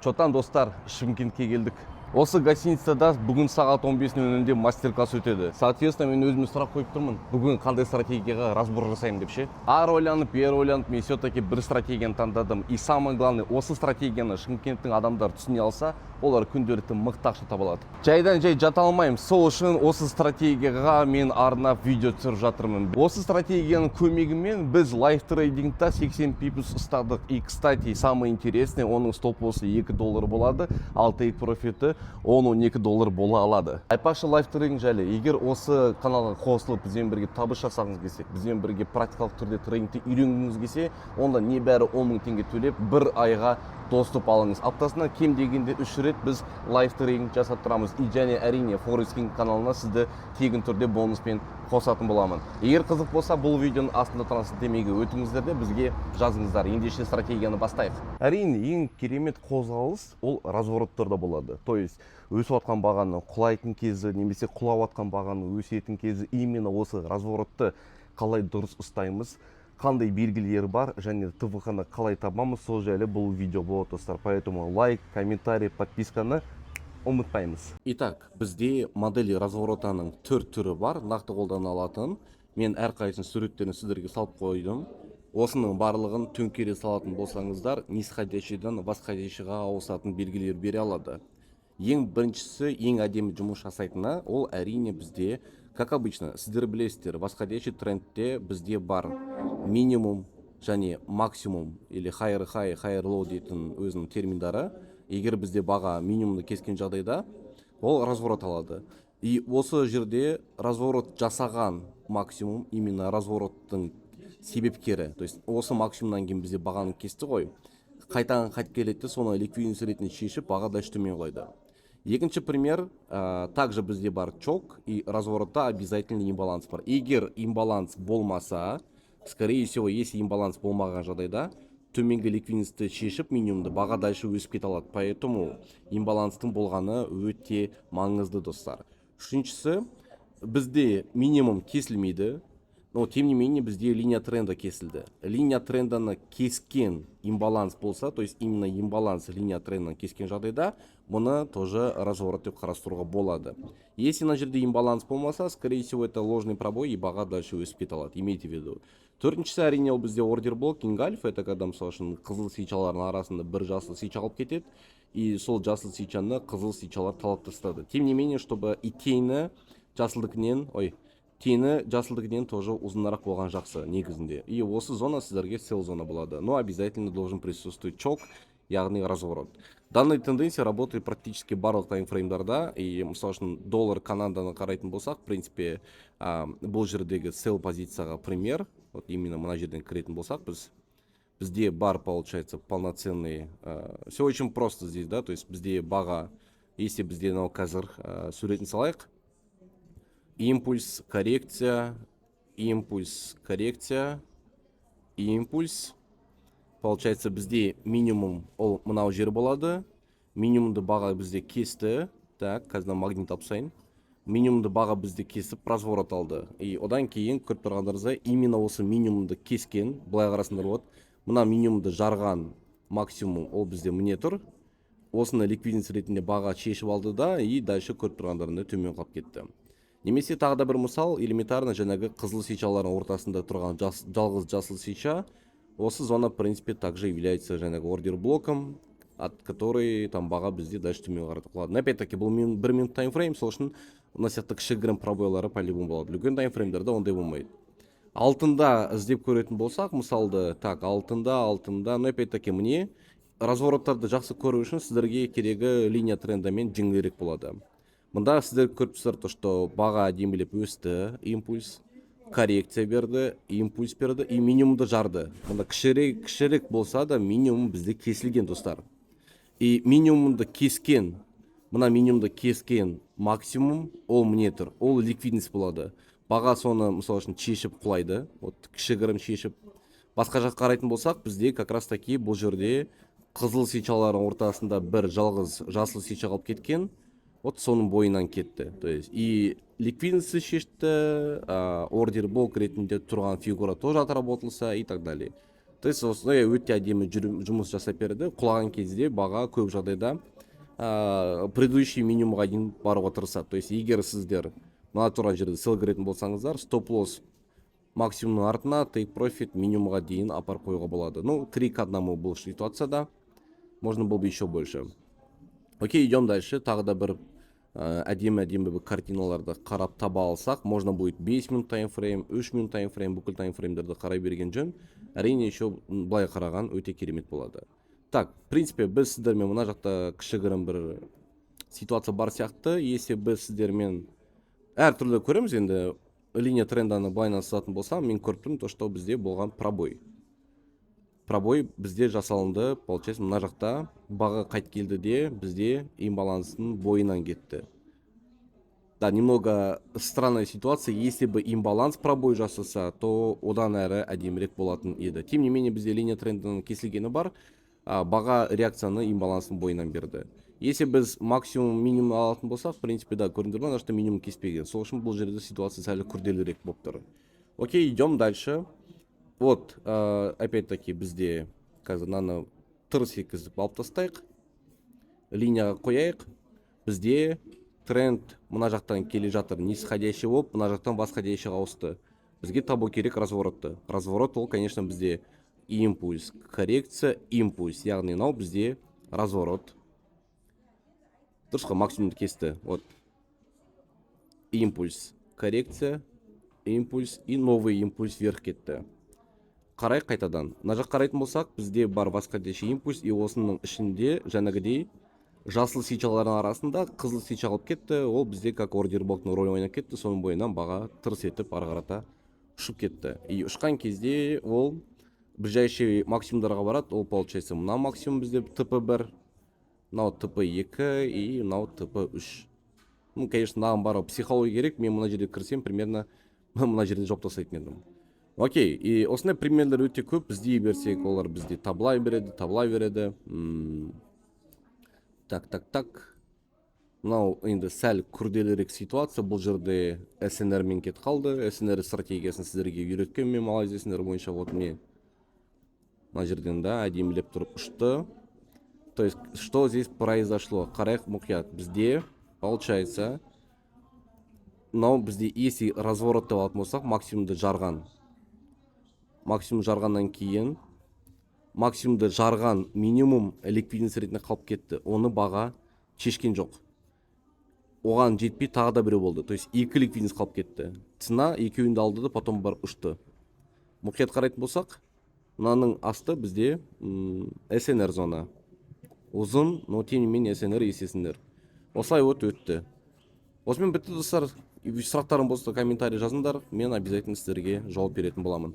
Чё там, достар, Шымкентке келдік. Осы гостиницада бүгін сағат 15:00-де мастер-класс өтеді. Соответственно, мен өзіме сұрақ қойып тұрмын: бүгін қандай стратегияға разбор жасаймын деп ше. Ары ойланып, бері ойланып, мен все-таки бір стратегияны таңдадым. И самое главное, осы стратегияны Шымкенттің адамдары түсіне алса, олар күнделікті мықты ақша таба алады. Жайдан жай жата алмаймын. Сол үшін осы стратегияға мен арнап видео түсіріп жатырмын. Осы стратегияның көмегімен біз лайв трейдингта 80 пипс ұстадық. И, кстати, самое интересное, оның стоп лоссы 2 доллар болады, ал тейк профиті 10-12 доллар бола алады. Айтпақшы, лайв трейдинг жайлы, егер осы каналға қосылып, бізбен бірге табыс жасағыңыз келсе, бізбен бірге практикалық түрде трейдингті үйренгіңіз келсе, онда небәрі 10 мың теңге төлеп, бір айға доступ алыңыз. Аптасына кем дегенде үш рет біз лайв трейдинг жасап тұрамыз. И және, әрине, Forex King каналына сізді тегін түрде бонуспен қосатын боламын. Егер қызық болса, бұл видеоның астында тұрған сілтемеге өтіңіздер де, бізге жазыңыздар. Ендеше, стратегияны бастайық. Әрине, ең керемет қозғалыс ол развороттарда болады, то есть өсіп жатқан бағаның құлайтын кезі немесе құлап жатқан бағаның өсетін кезі. Именно осы разворотты қалай дұрыс ұстаймыз, қандай белгілері бар және ТВХ ны қалай табамыз, сол жайлы бұл видео болады, достар. Поэтому лайк, комментарий, подписканы ұмытпаймыз. Итак, бізде модель разворотаның төрт түрі бар нақты қолдана алатын. Мен әрқайсының суреттерін сіздерге салып қойдым. Осының барлығын төңкере салатын болсаңыздар, нисходящийдан восходящийға ауысатын белгілер бере алады. Ең біріншісі, ең әдемі жұмыс жасайтыны, ол, әрине, бізде, как обычно, сіздер білесіздер, восходящий трендте бізде бар минимум және максимум, или higher high, higher low дейтін өзінің терминдары. Егер бізде баға минимумды кескен жағдайда, ол разворот алады. И осы жерде разворот жасаған максимум, именно развороттың себепкері, то есть осы максимумнан кейін бізде бағаны кесті ғой, қайтадан қайтып келеді де, соны ликвидность ретінде шешіп, баға дальше төмен құлайды. Екінші пример, также бізде бар чок, и разворотта обязательно имбаланс бар. Егер имбаланс болмаса, скорее всего, если имбаланс болмаған жағдайда, төменгі ликвидностьті шешіп, минимумды, баға дальше өсіп кете алады. Поэтому имбаланстың болғаны өте маңызды, достар. Үшіншісі, бізде минимум кесілмейді, но тем не менее бізде линия тренда кесілді. Линия тренданы кескен имбаланс болса, то есть именно имбаланс линия тренданы кескен жағдайда, мұны тоже разворот деп қарастыруға болады. Если мына жерде имбаланс болмаса, скорее всего, это ложный пробой, и баға дальше өсіп кете алады, имейте в виду. Төртіншісі, әрине, ол бізде ордер блок ингольф. Это когда, мысалы үшін, қызыл свечалардың арасында бір жасыл свеча қалып кетеді, и сол жасыл свечаны қызыл свечалар талап тастады. Тем не менее, чтобы и тені жасылдікінен, ой, тені жасылдікінен тоже ұзынырақ болған жақсы негізінде. И осы зона сіздерге сел зона болады, но обязательно должен присутствовать чок, яғни разворот. Данная тенденция работает практически барлық таймфреймдарда. И, мысалы үшін, доллар канаданы қарайтын болсақ, в принципе, бұл жердегі сел позицияға пример. Вот именно мына жерден кіретін болсақ, бізде бар, получается, полноценный, все очень просто здесь, да. То есть бізде баға, если бізде мынау қазір суретін салайық: импульс, коррекция, импульс, коррекция, импульс. Получается, бізде минимум ол мынау жер болады. Минимумды баға бізде кесті. Так, қазір мына магнит алып тастайын. Минимумды баға бізде кесіп, разворот алды. И одан кейін, көріп тұрғандарыңыздай, именно осы минимумды кескен, былай қарасаңдар болады, мына минимумды жарған максимум ол бізде міне тұр. Осыны ликвидность ретінде баға шешіп алды да, и дальше, көріп тұрғандарыңдай, төмен құлап кетті. Немесе тағы да бір мысал, элементарно, жаңағы қызыл свечалардың ортасында тұрған жалғыз жасыл свеча. Осы зона, в принципе, также является жаңағы ордер блоком, от который там баға бізде дальше төмен қарата құлады. Но опять таки бұл бір минут таймфрейм, сол үшін мына сияқты кішігірім пробойлары по-любому болады. Үлкен таймфреймдерде ондай болмайды. Алтында іздеп көретін болсақ, мысалды, так, алтында, но опять таки міне, развороттарды жақсы көру үшін сіздерге керегі линия трендамен жеңілірек болады. Мында сіздер көріп тұрсыздар, то что баға әдемілеп өсті, импульс, коррекция берді, импульс берді и минимумды жарды. Мында кішірек болса да, минимум бізде кесілген, достар. И минимумды кескен, мына минимумды кескен максимум ол міне тұр, ол ликвидность болады. Баға соны, мысалы үшін, шешіп құлайды. Вот кішігірім шешіп. Басқа жаққа қарайтын болсақ, бізде как раз таки бұл жерде қызыл свечалардың ортасында бір жалғыз жасыл свеча қалып кеткен. Вот соның бойынан кетті, то есть и ликвидностьті шешті, ордер блок ретінде тұрған фигура тоже отработался и так далее. То есть осындай өте әдемі жұмыс жасап берді. Құлаған кезде баға көп жағдайда предыдущий минимумға дейін баруға тырысады. То есть егер сіздер мына тұрған жерде sell кіретін болсаңыздар, стоп лосс максимумның артына, тейк профит минимумға дейін апарып қоюға болады. Ну, 3 к 1 бұл ситуацияда, можно было бы еще больше. Окей, идем дальше. Тағы да бір әдемі әдемі бір картиналарды қарап таба алсақ, можно будет 5 минут таймфрейм, 3 минут таймфрейм, бүкіл таймфреймдерді қарай берген жөн, әрине. Еще былай қараған өте керемет болады. Так, в принципе, біз сіздермен мына жақта кішігірім бір ситуация бар сияқты. Если біз сіздермен әртүрлі көреміз енді, линия тренданы былайынан сызатын болсам, мен көріп тұрмын то, что бізде болған пробой. Пробой бізде жасалынды, получается, мына жақта баға қайтып келді де, бізде имбаланстың бойынан кетті. Да, немного странная ситуация. Если бы имбаланс пробой жасаса, то одан әрі әдемірек болатын еді. Тем не менее бізде линия трендінің кесілгені бар, баға реакцияны имбаланстың бойынан берді. Если біз максимум, минимум алатын болсақ, в принципе, да, көрдіңдер ма, мына жақта минимум кеспеген. Сол үшін бұл жерде ситуация сәл күрделірек болып тұр. Окей, идем дальше. Вот, опять таки бізде қазір мынаны тырс еткізіп алып тастайық, линияға қояйық. Бізде тренд мына жақтан келе жатыр нисходящий болып, мына жақтан восходящийға ауысты. Бізге табу керек разворотты. Разворот ол, конечно, бізде импульс, коррекция, импульс, яғни мынау бізде разворот, дұрыс қой? Максимумды кесті. Вот импульс, коррекция, импульс и новый импульс вверх кетті. Қарайық қайтадан. Мына жаққа қарайтын болсақ, бізде бар восходящий импульс, и осының ішінде жаңағыдей жасыл свечалардың арасында қызыл свеча қалып кетті. Ол бізде как ордер блоктың рөлін ойнап кетті. Соның бойынан баға тырс етіп ары қарата ұшып кетті. И ұшқан кезде ол ближайший максимумдарға барады. Ол, получается, мына максимум бізде ТП 1, мынау ТП 2 и мынау ТП 3. Ну, конечно, мынаған барып психология керек. Мен мына жерде кірсем, примерно мына жерде жауып тастайтын едім. Окей, и осындай примерлер өте көп. Іздей берсек, олар бізде табыла береді, табыла береді. Так, так, так, мынау енді сәл күрделірек ситуация. Бұл жерде СНР мен кетіп қалды. СНР стратегиясын сіздерге үйреткенмін мен, Малайзия СНР бойынша. Вот міне, мына жерден да әдемілеп тұрып ұшты. То есть что здесь произошло? Қарайық мұқият. Бізде, получается, мынау бізде, если разворот деп алатын болсақ, максимумды жарған. Максимум жарғаннан кейін максимумды жарған минимум ликвидность ретінде қалып кетті. Оны баға шешкен жоқ. Оған жетпей тағы да біреу болды, то есть екі ликвидность қалып кетті. Цена екеуін де алды да, потом барып ұшты. Мұқият қарайтын болсақ, мынаның асты бізде СНР зона. Ұзын, но тем не менее СНР, СНР. Осылай вот өтті. Осымен бітті, достар. Сұрақтарың болса, комментарий жазыңдар, мен обязательно сіздерге жауап беретін боламын.